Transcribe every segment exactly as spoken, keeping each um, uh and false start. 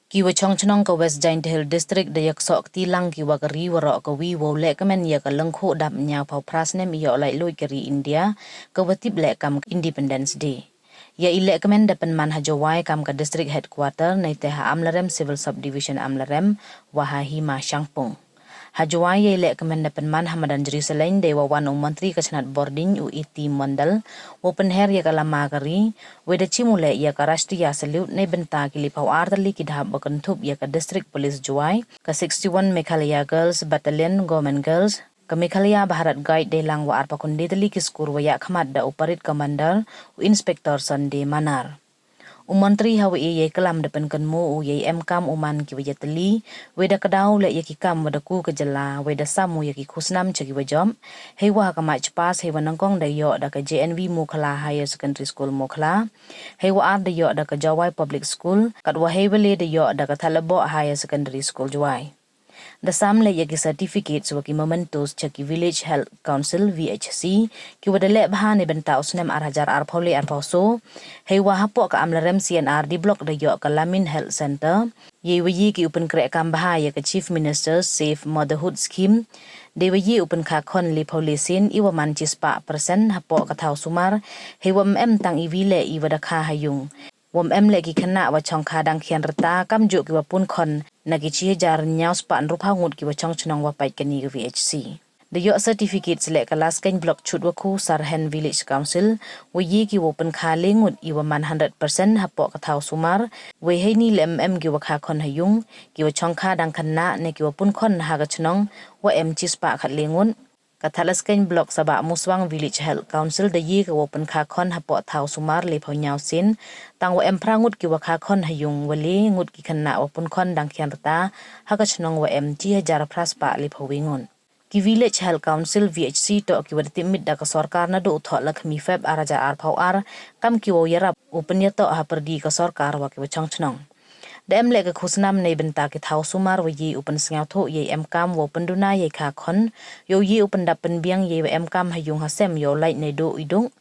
Ki wa chong chnong ka West Jaintia Hills District da yaksoh kti lang ki wa ka ri waroh ka wi wow lehkmen ya ka lyngkhuh dap ynñiaw phaw phra snem i yoh laitluid ka ri India, ka wa tip leh kam Independence Day. Ya i lehkmen da pynman ha Jowai kam ka District Headquarter, neite ha Amlarem Civil Subdivision Amlarem, wa ha Hima Shangpung. Ha Jowai ya i lehkmen da pynman ha madan Jerusalem, dei wa wan u Montri ka chnat Bordiñ u E T Mondal, wow pynher ya ka lama ka ri, wei da chim u leh ya ka Rashtriya Salute neibynta ki liphaw ar tylli ki dhap wa kynthup ya ka District Police Jowai, ka sixty-one Meghalaya Girls Battalion, Government Girls, ka Meghalaya Bharat Guide dei lang wa arphaw khyndai tylli ki skur wa yakhmat da u Parade Commander, u Inspector Sunday Manar. U Montri ha wa e ya i klam da pynkynmaw u ya i emkam u man ki wa yatylli, wei da kdaw leh ya ki kam wa da ku ka jylla, wei da sam u ya ki khusnam cha ki wa jop. Hei wa ha ka March Past, hei wa nyngkong da yoh da ka J N V Mokhla Higher Secondary School Mokhla, hei wa ar da yoh da ka Jowai Public School, kat wa hei wa le da yoh da ka Thalboh Higher Secondary School Jowai. Da sam leh ya ki certificates wa ki mementos cha ki Village Health Council, V H C, ki wa da leh bha neibynta u snem ar hajar arphaw le arphaw so. Hei wa hapoh ka Amlarem C and R D Block da yoh ka Lamin Health Center. Yei wa ye ki u pynkreh kam bha ya ka Chief Minister's Safe Motherhood Scheme. Dei wa ye u pynkha khon liphaw le sien i wa man chispah percent hapoh ka thaw sumar. Hei wa em tang i wi leh i wa da kha ha yung. Wom em leh ki khynnah wa chong kha dang khian rta, kamjooh ki wa pun khon na ki chi hajar ynñiaw spah ynruphaw ngut ki wa chong chnong wa pait kani ka V H C. Da yoh certificates leh ka Laskein Block Chutwakhu Sarhen Village Council, wa ye ki wa pynkha le ngut i wa man hundred percent hapoh ka thaw sumar, wei heini leh em em ki wa kha khon ha yung, ki wa chong kha dang khynnah ne ki wa pun khon ha ka chnong, wa em chispah khat le ngut. Ka Thadlaskein Block Sabah Muswang Village Health Council da ye ka wow pynkha khon hapoh thaw sumar liphaw ynñiaw sien, tang wa em phra ngut ki wa kha khon ha yung, wa le ngut ki khynnah wa pun khon dang khian rta ha ka chnong, wa em chi hajar phra spah liphaw wi ngut. Ki Village Health Council, V H C, toh ki wa da tipmit da ka sorkar nadooh u thoh Lakhmi Feb ar hajar arphaw ar, kam ki wow yarap u pynyatoh ha pyrdi ka sorkar wa ki wa chong chnong. Da em leh ka khusnam neibynta ki thaw sumar wa ye u pynsngewthuh ya i emkam wow pynduna ya i kha khon, yow ye u pyndap pynbiang ya i wa emkam ha yung ha sem yow lait neidooh i duk.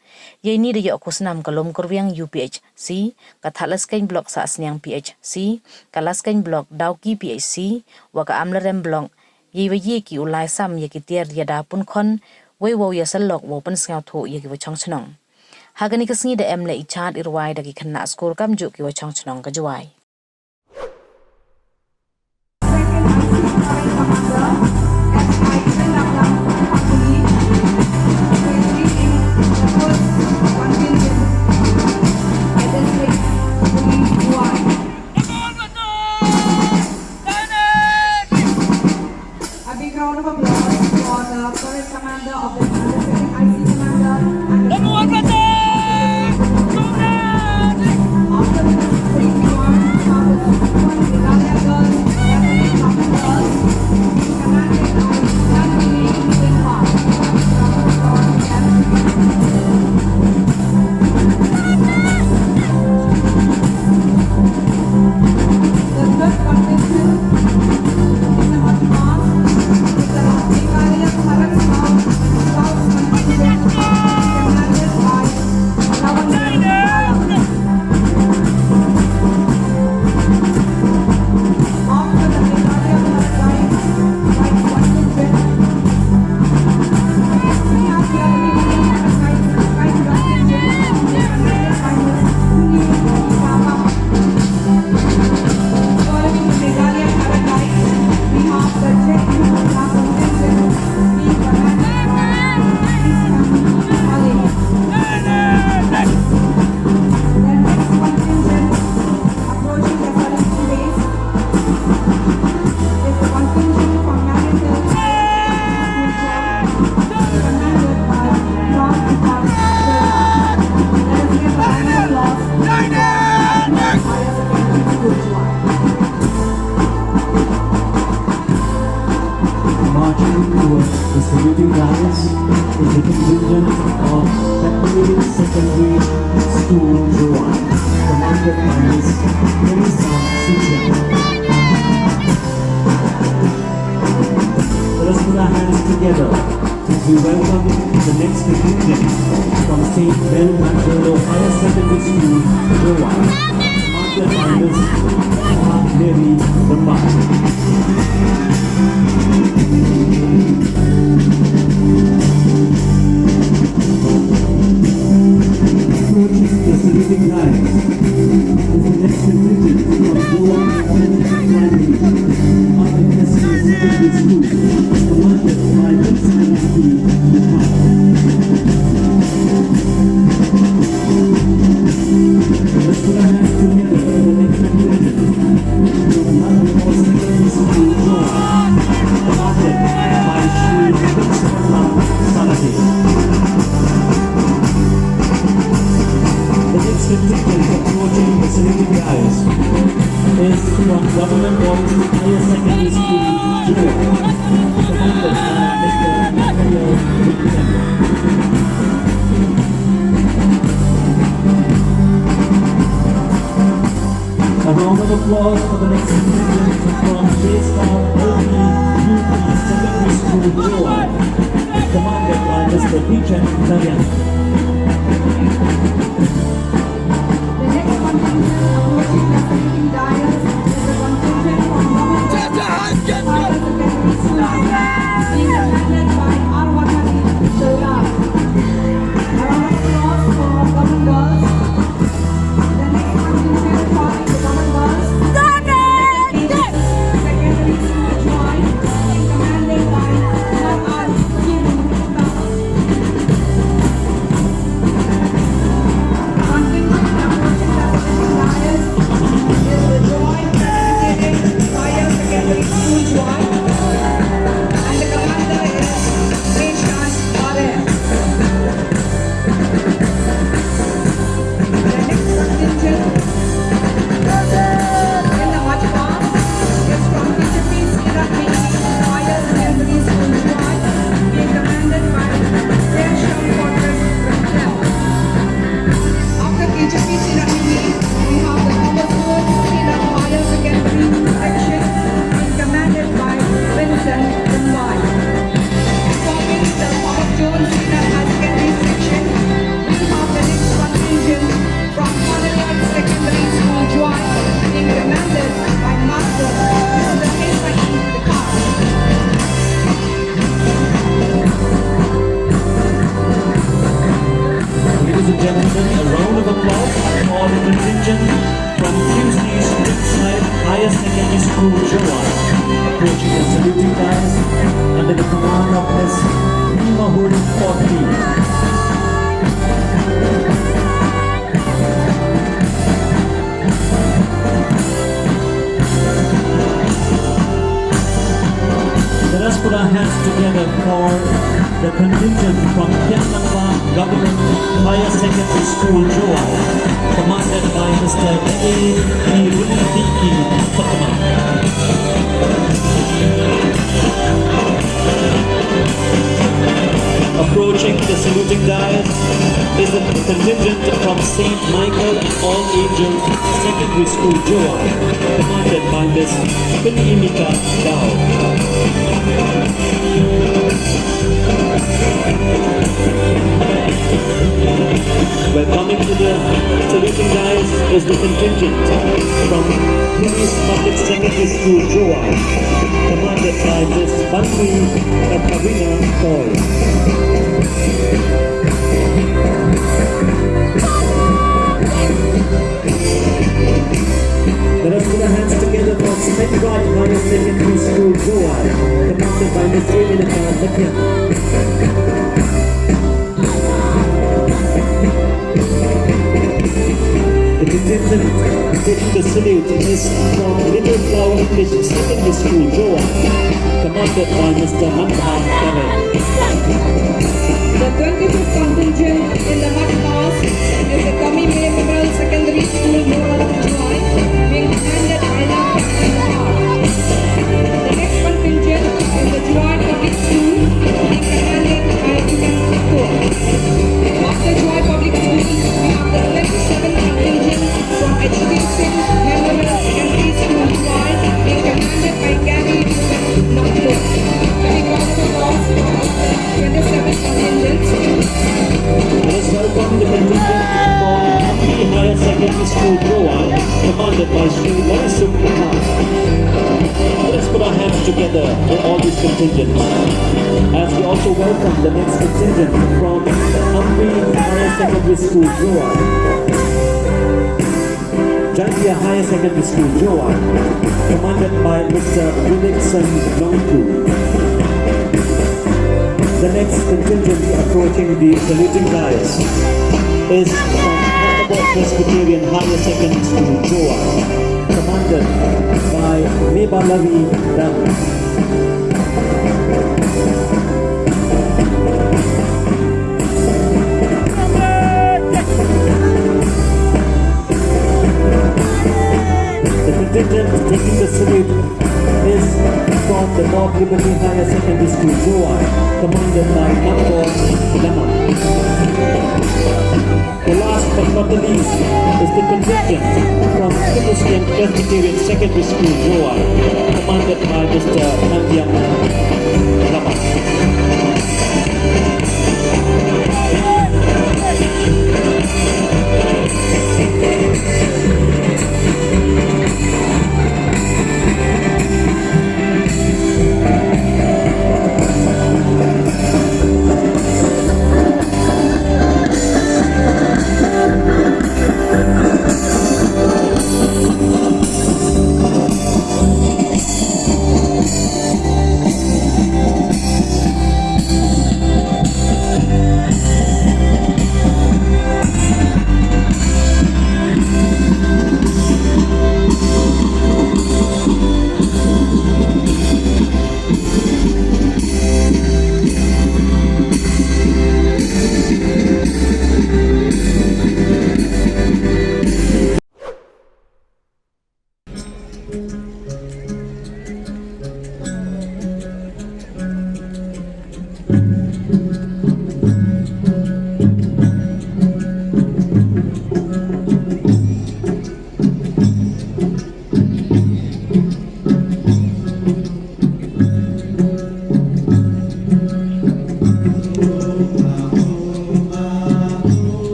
Yei ni da yoh khusnam ka Lum Kyrwiang U P H C, ka Thadlaskein Block Sahsniang P H C, ka Laskein Block Dawki P H C, wa ka Amlarem Block, yei wa ye ki u lai sam ya ki tiar yada pun khon, wei wow ya salok wow pynsngewthuh ya ki wa chong chnong. Ha kani ka sngi da em leh i chaad i rwai da ki khynnah skur kamjooh ki wa chong chnong ka Jowai. A big round of applause for the parade commander of the, the second I C commander and the after the twenty-one, after the twenty-one Meghalaya girls, Japanese mountain girls, commanded by Nandini Sinha. Marching towards the saluting dais is the contingent of Technical Secondary School Jowai, commanded by Miss Teresa Suchiang. Let us put our hands together as we welcome the next contingent from Saint Mel Manjolo Higher Secondary School, Jowai, commanded by Miss Mary Guys, is from Government Boys Higher Secondary School, Jowai, commanded by Mister Michael Wilson. A round of applause for the next contingent from J Star L P U P Secondary School, Jowai, commanded by Mister Bijan Tarian. The next contingent approaching the speaking dais is the contingent from Government Boys Higher Secondary School, being commanded by Arwatani Sharda. A round of applause for Government Girls. The next contingent from Government Girls, Secondary School, Jowai, being commanded by Sir R Kiru. After K J P Sinakini, we have the Thomas Jones Sinat Higher Secondary section, being commanded by Vincent Kumbai. Following the Thomas Jones Sinat Higher Secondary section, we have the next contingent from Honolulu Secondary School, Jowai, being commanded by Master Mister Kesain Dkhar. Ladies and gentlemen, a round of applause for the contingent from Q C's Lakeside Higher Secondary School, Jowai, approaching the saluting dais under the command of Miss Nima Huri Potri. Let us put our hands together for the contingent from Kiang Nangba Government Higher Secondary School, Jowai, commanded by Mister A. P. Willie Dinky Potma. Approaching the saluting dais is the contingent from Saint Michael and All Angels Secondary School, Jowai, commanded by Miss Pinimika Dao. Welcoming to the saluting dais is the contingent from Police Public Secondary School, Jowai, commanded by Miss Banwi Katarina Paul. Let us put our hands together for Saint George Higher Secondary School, Jowai, commanded by Miss Emily Khan Lakian. The contingent taking the salute is from Little Flower English Secondary School, Jowai, commanded by Mister Manpha Karen. The twenty-fifth contingent in the march past is the Tommy Memorial Secondary School, Moral, Jowai, being commanded by Lal Captain Kumar. The next contingent is the Jowai Public School, being commanded by Lieutenant Kapoor. After Jowai Public School, we have the twenty-seventh contingent from H K Singh Memorial Secondary School, Jowai, being commanded by Gary Nongkhlun. Can we call the applause for the twenty-seventh contingent? Let us welcome the contingent from Hampi Higher Secondary School, Jowai, commanded by Shri Warisuk Kumar. Let us put our hands together for all these contingents as we also welcome the next contingent from Hampi Higher Secondary School, Jowai. Jaiñtia Higher Secondary School, Jowai, commanded by Mister Williamson Nongku. The next contingent approaching the saluting dais is from Abbott Presbyterian Higher Secondary School, Jowai, commanded by Mebalavi Dam. Taking the salute is from the North Liberty Higher Secondary School, Jowai, commanded by Nambor Lamang. The last but not the least is the contingent from Kibustian Presbyterian Secondary School, Jowai, commanded by Mister Mandiang Lamang.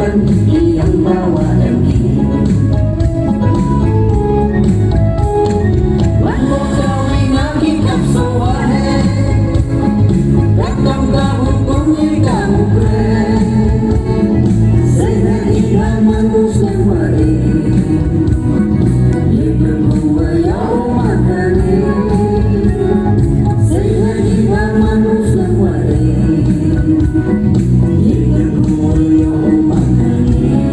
Yang bawa em ki. Wan bok ka wi na ki kap so wa he. Katam ka hukum ni ka mukre. Sehari iba manus lewari. Ye berkuaya umat kami. Sehari iba manus lewari. Ye berkuaya umat kami.